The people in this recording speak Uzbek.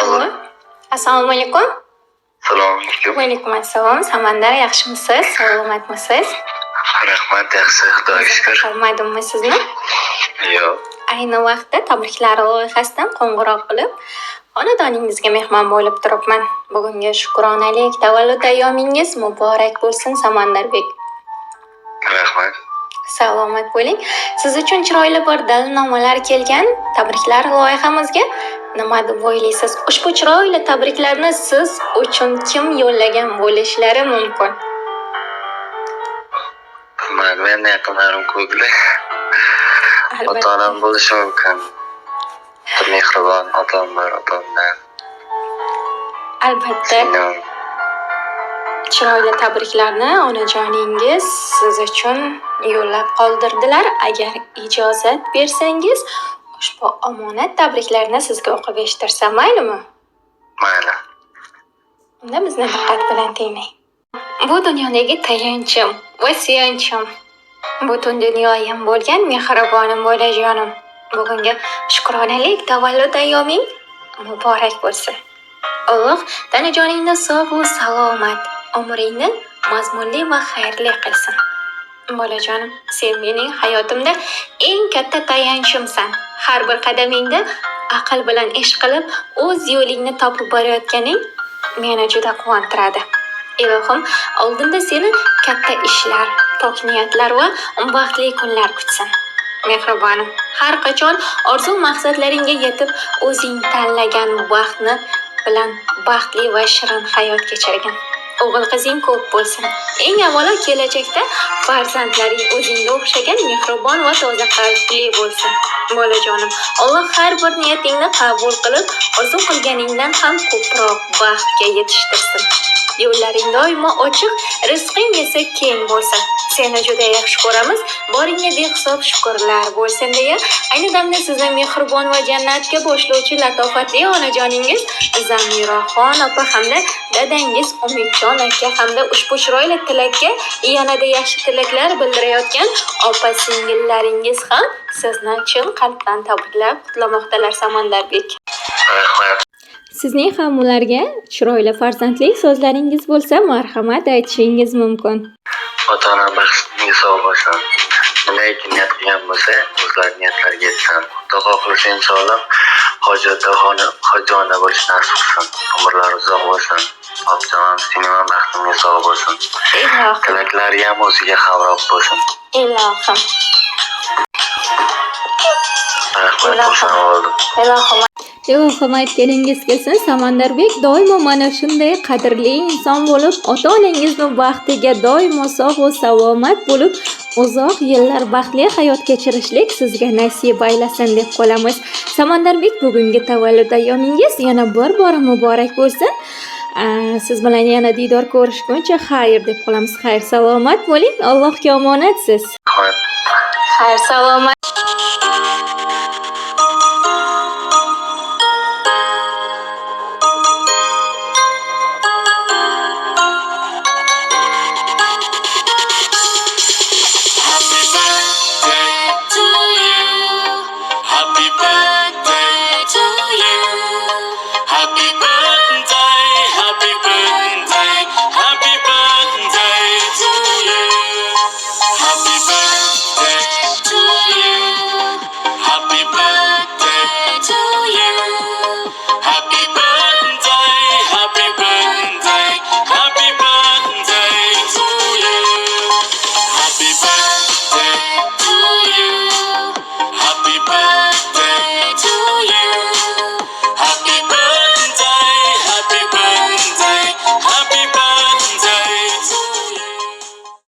Allo. Assalomu alaykum. Assalomu alaykum. Va alaykum assalom. Samandar, yaxshimisiz? Salomatmisiz? Rahmat, yaxshi, Xudoga shukur. Qilmadimmi sizni? Yo'q. Ayni vaqtda tabriklar loyihasidan qo'ng'iroq qilib, xonadoningizga mehmon bo'lib turibman. Bugungi shukronalik tavallud ayyomingiz muborak bo'lsin, Samandarbek. Rahmat. Salomat bo'ling. Siz uchun chiroyli bir dalilnomalar kelgan. Tabriklar loyihamizga nima deb o'ylaysiz? Ushbu chiroyli tabriklarni siz uchun kim yo'llagan bo'lishlari mumkin? Bilmadim, endi yaqinlarim ko'plar. Albatta. Ota-onam bo'lishi mumkin. Bir mehribon otam bor, otamdan. Albatta. Singlim. Chiroyli tabriklarni onajoningiz siz uchun yo'llab qoldirdilar. Agar ijozat bersangiz, ushbu omonat tabriklarni sizga o'qib eshittirsam maylimi? Mayli. Unda bizni diqqat bilan tinglang. Bu dunyodagi tayanchim va suyanchim, butun dunyoyim bo'lgan mehribonim bolajonim. Bugungi shukronalik tavallud ayyoming muborak bo'lsin. Alloh tanajoningni sog' va salomat, umringni mazmunli va xayrli qilsin. Bolajonim, sen mening hayotimda eng katta tayanchimsan. Har bir qadamingda aql bilan ish qilib, o'z yo'lingni topib borayotganing meni juda quvontiradi. Ilohim, oldinda seni katta ishlar, pok niyatlar va baxtli kunlar kutsin. Mehribonim, har qachon orzu maqsadlaringga yetib, o'zing tanlagan vaqtni bilan baxtli va shirin hayot kechirgin. O'g'il qizing ko'p bo'lsin. Eng avvalo kelajakda farzandlaring o'zingga o'xshagan mehribon va toza qalbli bo'lsin. Bolajonim, Alloh har bir niyatingni qabul qilib, orzu qilganingdan ham ko'proq baxtga yetishtirsin. Yo'llaring doimo ochiq, rizqing esa keng bo'lsin. Seni juda yaxshi ko'ramiz. Boringga behisob shukrlar bo'lsin deya, ayni damda sizni mehribon va jannatga boshlovchi latofatli onajoningiz Zamiraxon opa hamda dadangiz Umidjon aka hamda ushbu chiroyli tilakka yanada yaxshi tilaklar bildirayotgan opa singillaringiz ham sizni chin qalbdan tabriklab qutlamoqdalar, Samandarbek. Rahmat. Sizning ham ularga chiroyli farzandlik so'zlaringiz bo'lsa, marhamat, aytishingiz mumkin. Ota-onam baxtiga sog' bo'lsin. Nimaiki niyat qilgan bo'lsa, o'zlari niyatlariga yetsin. Xudo xohlasa, inshaalloh hojatda hojona bo'lish nasib qilsin. Umrlari uzoq bo'lsin. Opajon, singlim ham baxtimga sog' bo'lsin. Ilohim. Tilaklari ham o'ziga hamroh bo'lsin. Ilohim. Rahmat, Ilohim. xursand bo'ldim. Ilohim. Ilohim, aytganingiz kelsin, Samandarbek, doimo mana shunday qadrli inson bo'lib, ota-onangizni baxtiga doimo sog' va salomat bo'lib, uzoq yillar baxtli hayot kechirishlik sizga nasib aylasin deb qolamiz. Samandarbek, bugungi tavallud ayyomingiz yana bir bora muborak bo'lsin. Siz bilan yana diydor ko'rishguncha xayr deb qolamiz. Xayr, salomat bo'ling. Allohga omonatsiz. Rahmat. Xayr, salomat.